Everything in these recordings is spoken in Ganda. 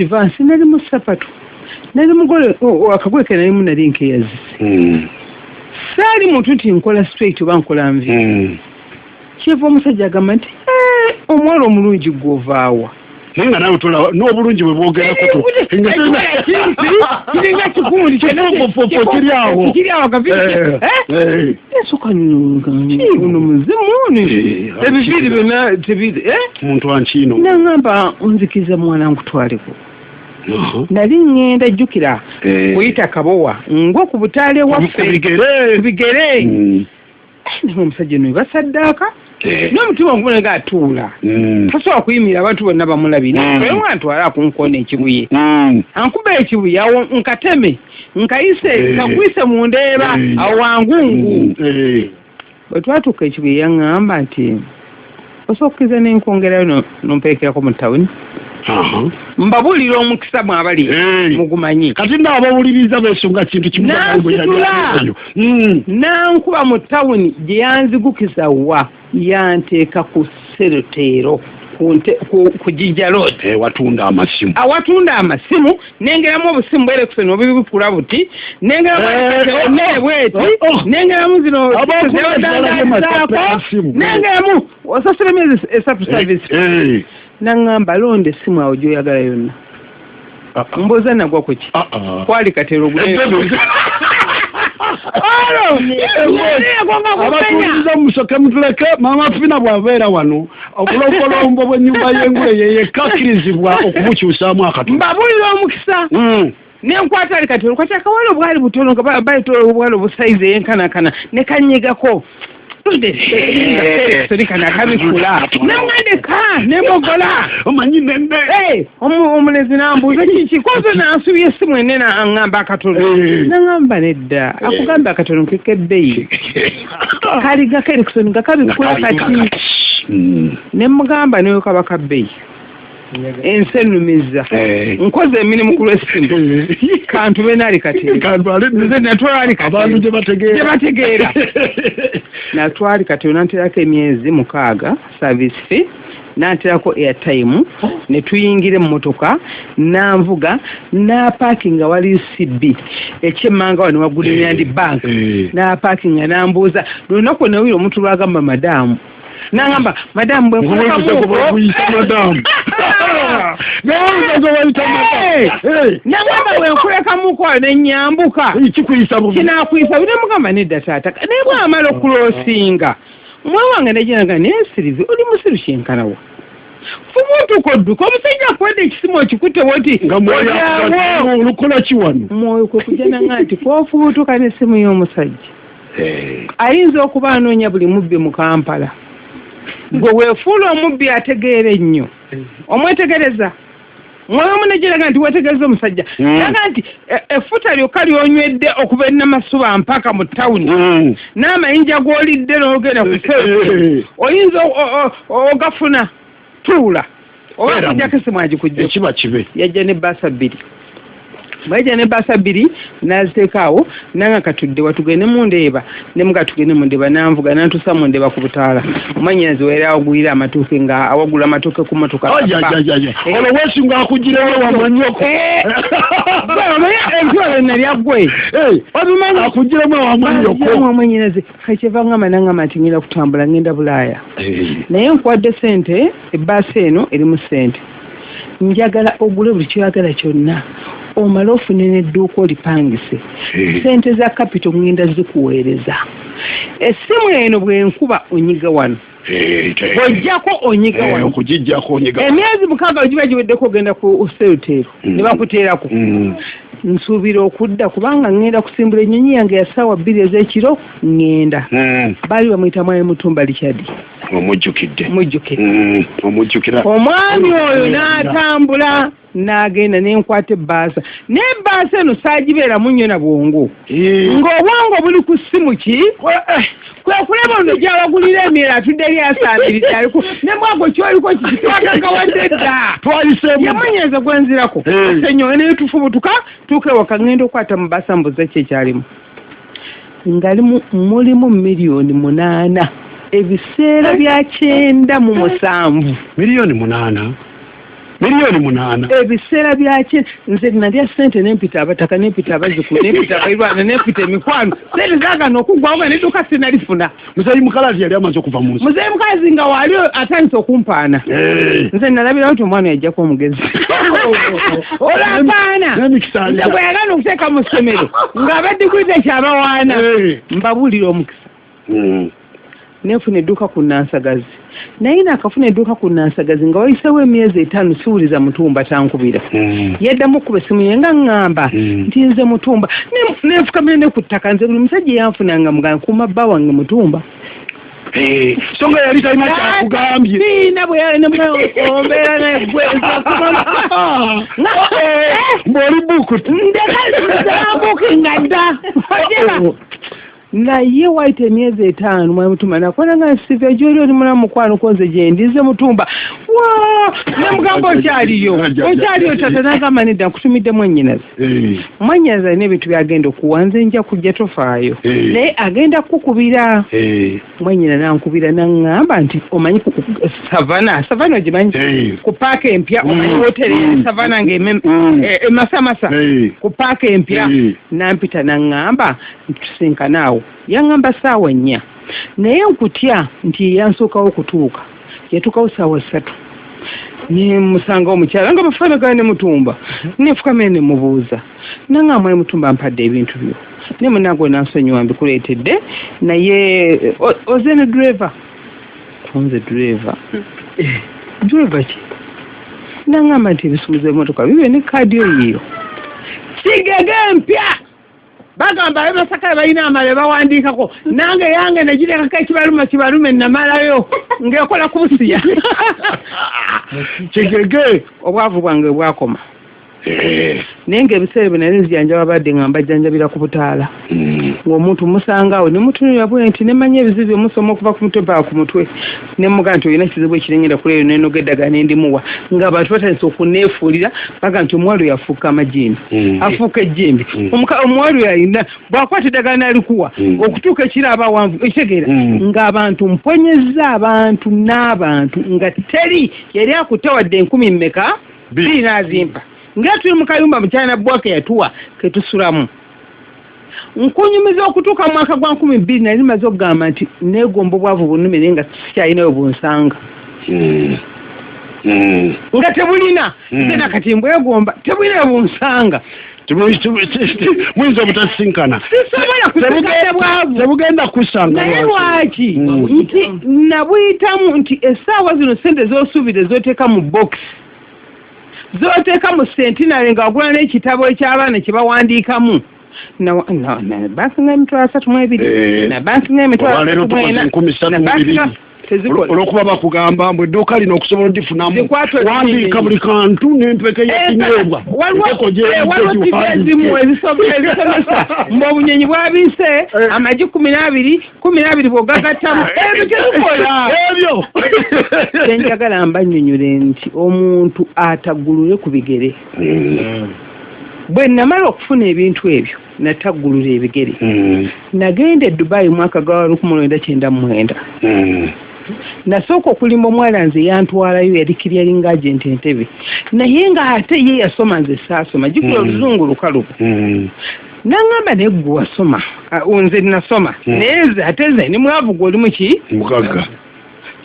Divansi nali mu sapatu, nali mugole, akagoye ke nalimu nali nkeyazise. Saali muntu nti nkola straight oba nkola nvi. Kyeva omusajja agamba nti, "Eh, omuwala omulungi gwovaawa?" Naye nga nawe tolaba n'obulungi bwe bwogerako. Kiringa kikundi. Kifofofo kiri awo. Kiri awo kavi. Ensooka ono muzimu ono, ebiviiri byonna tebiri. Omuntu ankiino. Naŋŋamba, "Nzikiriza mwana nkutwaleko." Nali ŋŋenda, jjukira, kuyita Kabowa ngwa ku butaale waffe. Ku bigere. Ku bigere. Naye omusajja ono basaddaaka n'omutima ogubona nga atuula, tasobola kuyimirira abantu bonna bamulabire. Nga ntwala akunkona ekibuye, ankuba ekibuye awo nkateme nkayise, nkagwise mu ndeeba awo wangungu. Bwe twatuuka ekibuye, yaŋŋamba nti, "Osobola okukkiriza nenkwongerayo nomperekerako mu tawuni?" Mbabuulira omukisa mwabali mugumanyi. Kati nno abawuliriza beesunga kintu kimu. Nansitula. Nankuba mu tawuni gye yanzigukiza wa yanteeka ku seroteero ku Jinja Road. Watunda amasimu. Awatunda amasimu, nengeramu obusimu bwerekuse obubikula buti, nengeramu bweti, nengeramu zino Abakulaba zaako, nengeramu osasula emyezi 3 service. Naŋŋamba, "Londa essimu awo gy'oyagala yonna." Mbuuza, nagwa ku ki? Kwali katero. Olwo Abatuuliza, musoke mutuleke. Mama Fina bw'abeera wano, obulombolombo bw'ennyumba y'engule ye yekka akkirizibwa okumukyusaamu akatono. Mbabuulira omukisa. Nenkwata ali kati olukwata akawala obwali butono nga bayita obwala obusayizi eyenkanakana ne kanyigako kano akabikula, nemwandeka nemogola. Omanyi nene. Omulezi nambuuza, "Kiki?" Kozo nansubya essimu enene, aŋŋamba akatono. Naŋŋamba, "Nedda, akugamba akatono keka ebbeeyi, kali ga Ericsson nga kabikula kati." Ne mugamba, "Newe kaba kabbeeyi, ensi ennumiza, nkoze emirimu ku lw'essimu, kantube naali kati." Kantwale. Nze natwala ali kati. Abantu gye bategeera. Gye bategeera. Natwali kati nanterako emyezi 6 service fee, nanterako airtime, ne tuyingira emmotoka, nanvuga napaakinga wali CB ekyemmanga wano waggulu Emyandi Bank. Napaakinga, nambuuza lunaku newira omuntu lwagamba madaamu, nangamba, "Madamu, bwekuyisa madamu." Nagamba, "Bwenkulekamuko nenyambuka, Kikuyisa bubi. Kinakuyisa bubi." Nemugamba, "Nedda taata." Naye bwamala okuloosinga mwe wange negiraga, "Naye Sirivi, oli musiru kyenkanawa? Fubutuka odduka, omusajja akuwadde ekisimu okikutte woti." Nga mwoyo olukola ki wano? Mwoyo kwe kujja nanga nti kwofubutuka n'essimu y'omusajja, ayinza okuba anoonya buli mubbi mu Kampala. Gwe weefuula omubbi ategeera ennyo, omwetegereza. Mwoyo omunegeraga nti wetegereza omusajja, naga nti effuta lyokka lyonywedde okuva enamasuba mpaka mu tawuni, n'amayinja g'olidde n'ogenda ku seefu, oyinza ogafuna tuula oba Beeramu. Kujjako esimu agikujjeko. Ekiba kibe. Yajja n'ebbaasa bbiri. Bwajja n'ebbaasa bbiri n'aziteeka awo, nanga, "Katudde watugende mu Ndeeba." Nemuga, "Tugende mu Ndeeba." Nanvuga nantuusa mu Ndeeba ku butaala. Omanyi wera awagulira amatooke, nga awagula amatooke ku motoka. Ajajajaja, olwo weesunga akugirewo wamanyoko. Ebitwalo nalya ggwe obimanyi. Akugiremu wamanyoko. Wamwanyinaze kakyeva ngamba, nangamba nti, "Ngenda kutambula, ngenda Bulaaya, naye nkuwadde sente, ebbaasa eno erimu sente, njagala ogule buli kyoyagala kyonna, omale ofune n'edduuka olipangise. Sente za capital ngenda zikuweereza. Essimu eno bwenkuba onyiga wano, bw'ojjako onyiga wano." Okugijjako onyiga. "Emyezi 6 giba giweddeko, ogenda ku seruteero ne bakuteerako. Nsuubira okudda kubanga ŋŋenda kusimbula ennyonyi yange ya ssaawa 2 ez'ekiro, ŋŋenda." Baali bamuyita Mwami Mutumba Richard. Omujjukidde. Mujjukire. Omujjukira. Omwami oyo n'atambula n'agenda, nenkwata ebbaasa, n'ebbaasa eno saagibeeramu nnyo na bwongo, ng'obwongo buli ku ssimu. Ki kwe kulaba ono gy'abagulira emyera, atudde eri asaamiridde, aliku ne mwago kyoliko kikitwagagawadde dda. Twayiseemu. Yamanyeza gwenzirako. Senyo naye tufubutuka tuuka ewaka, ŋŋenda okukwata mu bbaasa, mbuza ki ekyalimu, nga mulimu miliyoni 8, ebiseera bya 97. Miliyoni 8. 8 miliyoni. Ebiseera byaki, nze nalya sente nempita abataka, nempita abazzukulu, nempita abairwana, nempita emikwano. Sente zaagana okuggwawo nga nedduuka sinalifuna. Muzeeyi Mukalazi yali amaze okuva mu nsi. Muzeeyi Mukazi nga waali atandise okumpaana. Nze nalabirawo nti omwana yajjako omugezi olwampaana. N'emikisa. Nze bwe yagana okuteeka mu ssomero ng'abadiguli tekyabawaana. Mbabuulira omukisa. Nenfuna edduuka ku Nansagazi, naye naakafuna edduuka ku Nansagazi nga wayiseewo emyezi 5, siwuliza Mutumba tankubira. Yaddamu okuba essimu ye nga ŋŋamba nti nze Mutumba. Nenfukamira ne ku ttaka. Nze buli musajja yanfunanga mugamba kuuma bba wange Mutumba. So nga yali talina kyakugambye. Siina bwe yali ombeera naye gwe. Ng'oli booked. Ndeka dda. Naye waita emyezi 5, mwami Mutumba nakola nga nsiva gyoli, oli mulamu mukwano konze gyendi, nze Mutumba wa. Nemugamba, okyaliyo, okyaliyo tata? Nagamba, nedda, nkutumidde mwannyinaze. Mwannyinaze alina ebintu byagenda okuwa, nze nja kujja, tofaayo. Naye agenda kukukubira. Mwannyina nankubira naŋŋamba nti omanyi Savana, Savana ogimanyi? Ku paaka empya, omanyi woteri Savana nga emasamasa ku paaka empya. Nampita naŋŋamba nti tusinkane awo. Yaŋŋamba saawa 4, naye nkutya nti yansookawo okutuuka, yatuukawo saawa 3. Nemusanga omukyala nga bafaanagana ne Mutumba. Nefukamire ne mubuuza, naŋŋamba, mwami Mutumba, mpadde ebintu byo naye munange onansonyiwa mbikuleetedde, naye oze ne driver. Kunze driver, driver ki? Naŋŋamba nti ebisumuzo ebimotoka bibe ne kaadi yo yiyo Kigege empya. Bagamba abe Masaka balina amale bawandiikako, nange yange negirekako ekibaluma kibalume, namalayo ng'ekola ku Busiya. Kigege. Obwavu bwange bwakoma. Naye ng'ebiseera bye nali nzijanjaba badde nga mbajjanjabira ku butaala, ng'omuntu musanga awo ne mutunulira bwe nti nemanya ebizibu byemusoma okuva ku mutwe paka ku mutwe, ne mugaa nti olina ekizibu ekirengenda kuleero, nenoga eddagala nendimuwa, ng'abantu batandise okuneefuulira baga nti omuwala oyo afuuka amajiini, afuuka ejjembe. Omuwala oyo alina bw'akwata eddagala n'alikuwa okutuuka ekiro aba awanvu ekitegeera. Ng'abantu mponyezza abantu n'abantu nga teri yali akutte wadde enkumi mmeka 2 n'azimpa, nga tuli mu kayumba mukyana bwake yatuwa ketusulamu. Nkunyumiza okutuuka mu mwaka gwa 2000 nali maze okugamba nti neegomba obwavu bunnume, naye nga sikyalinayo bunsanga. Nga tebulina. Nze nakati mbwegomba, tebulina bunsanga. Muyinza obutasinkana. Sisobola kusikana bwavu. Tebugenda kusanga. Naye lwaki? Nti nabuyitamu nti essaawa zino sente z'osuubire z'oteeka mu bokisi, z'oteeka mu Centenary nga wagula n'ekitabo eky'abaana kye bawandiikamu, bankinga 32000, nabankinga emitwalo Olwaleero asatu mu tukoze ena, 32,000. nabankinga tezikola. Olwokuba bakugamba mbu edduuka lino okusobola odifunamu Zikwatwe. wandiika buli kantu n'empeke y'ekinyeebwa. Waliwo Empeko gy'ebidde waliwo TV giwandiike. ezimu ezisomesa mbu obunyonyi bwabiise amagi 12 12 bw'ogagattamu, ebyo tebikola. Ebyo. Kyenjagala mbannyonnyole nti omuntu ataggulule ku bigere. Bwe namala okufuna ebintu ebyo, nataggulula ebigere, nagenda e Dubai mwaka gwa 1999. Nasooka okulimba omuwala nze yantwalayo, yali clearing agent Entebe, naye ng'ate ye yasoma, nze saasoma. Jjukira oluzungu lukalubo. Naŋŋamba, naye gwe wasoma. Ah, nze nasoma, naye nze ate nze ndi mwavu, gwe oli muki? Mugagga.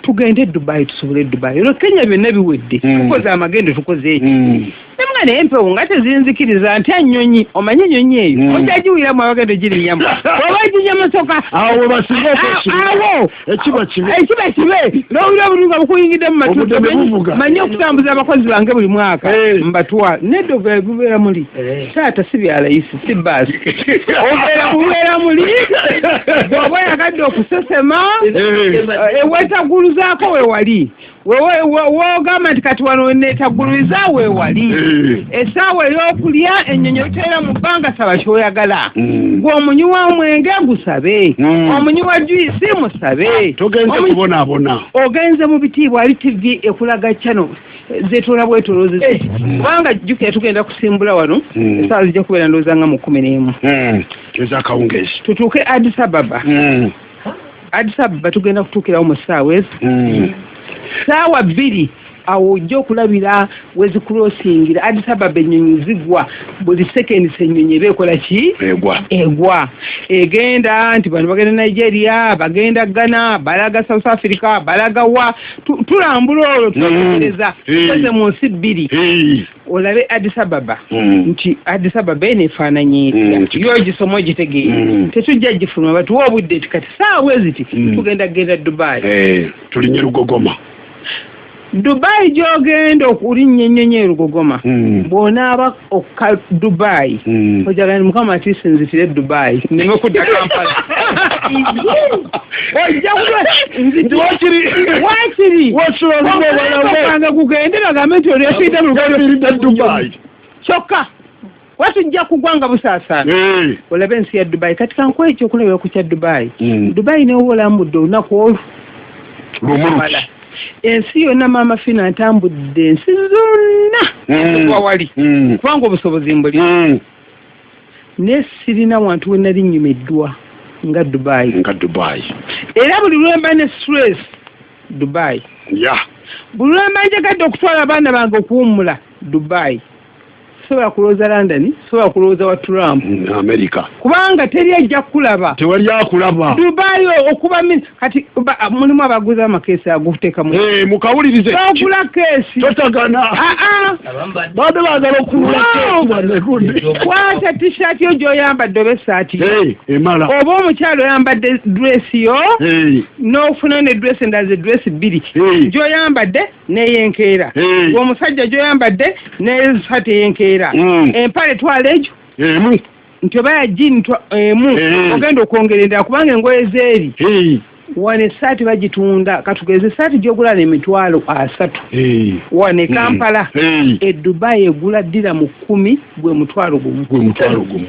Tugende e Dubai, tusobole e Dubai, olwo Kenya byonna biwedde. Tukoze amagendo, tukoze eki. Nemuga, naye empewo nga tezinzikiriza nti annyonyi, omanyi ennyonyi eyo okyagiwuliramu abagendo girinnyamu oba ginya motoka. Awo we basinga okwesibira. Awo. Ekiba kibe. Ekiba kibe n'owulira obulungi nga bukuyingidde mu matu. Obudde ne buvuga. Manyi okutambuza abakozi bange buli mwaka. Mbatwala nedda bubeera muli taata, si byalayisi, si baasi, obeera bubeera muli bw'oba oyagadde okusesema. Weetagguluzaako wewali wogamba nti kati wano neetaggululiza wewali. Essaawa ey'okulya ennyonyi oteera mu bbanga, saba kyoyagala. Gwe omunywi wa mwenge gusabe, omunywi wa juice musabe. Togenze kubonaabona. Ogenze mu bitiibwa. Ali TV ekulaga channel zetoola bwetoloozi, kubanga jjukira tugenda kusimbula wano essaawa zijja kubeera ndowooza nga mu 11. Ezakawungeezi. Tutuuke Addis Ababa. Addis Ababa tugenda kutuukirawo mu ssaawa ezo, saawa 2. Awo ojja okulabira wezicrossingira. Addis Ababa ennyonyi zigwa buli seconds. Ennyonyi eba ekola ki? Egwa. Egwa, egenda nti bano bagenda Nigeria, bagenda Ghana, balaga South Africa, balaga wa. Tulambula olwo, tubategereza. Tukoze mu nsi bbiri. Olabe Addis Ababa, nti Addis Ababa eno efaananye etya? Yo ogisoma, ogitegeere. Tetujja gifuluma, batuwe obudde ti kati saawa eziti tugenda kugenda Dubai. Eh, tulinye Lugogoma. Dubai gy'ogenda okulinnya ennyonyi erugogoma, bw'onaaba okka Dubai, ojagala ni Mukama atiisi nzitire Dubai nneme kudda Kampala. Ojja kuba Nti wakiri wakiri wasula lumu. Gwange gugende bagambe nti oli yafiidde mu Yafiiridde Dubai. Kyokka watujja kugwa nga busaasaana. Olabe ensi ya Dubai. Kati kankuwa ekyokulabira ku kya Dubai. Dubai newoba olambudde olunaku olwo lumu. Mala. Ensi yonna, Maama Fina, ntambudde ensi zonna okuva wali, kubanga obusobozi mbuli, naye sirina wantu we nali nnyumiddwa nga Dubai. Nga Dubai. Era buli lwemba ne stress, Dubai. Buli lwemba njagadde okutwala abaana bange okuwummula, Dubai. Sobola kulowooza London, sobola kulowooza wa Trump. America. Kubanga teri ajja kukulaba. Tewali akulaba. Dubai okuba kati mulimu abaguza amakeesi aguteekamu. Eh, mukawulirize. Bagula keesi. Totagana. Aa. Badde baagala okulula No. keesi bano. Kwata T-shirt yo gy'oyambadde oba essaati yo. Eh, emala. Oba omukyalo oyambadde dress yo, n'ofuna ne dress endala, ze dress bbiri, gy'oyambadde n'eyenkeera. Omusajja gy'oyambadde n'esaati eyenkeera. Empale twala egyo emu. Nti oba ya jean emu. Ogenda okwongera endala kubanga engoye zeeri. Wano essaati bagitunda, katugeze essaati gy'ogula 300,000 wano e Kampala, e Dubai egula ddira mu 10, gwe 10,000. Gwe 10,000,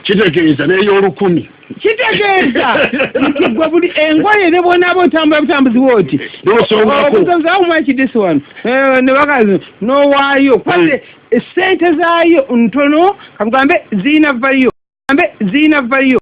kitegeeza n'ey'olukumi. Kitegeeza nti gwe buli engoye ne bwonaaba otambula butambuzi bwoti, N'osongako. Obuzamu wano ne bakazi n'owaayo kwaze essente zaayo ntono, katugambe ziyina value, gambe ziyina value.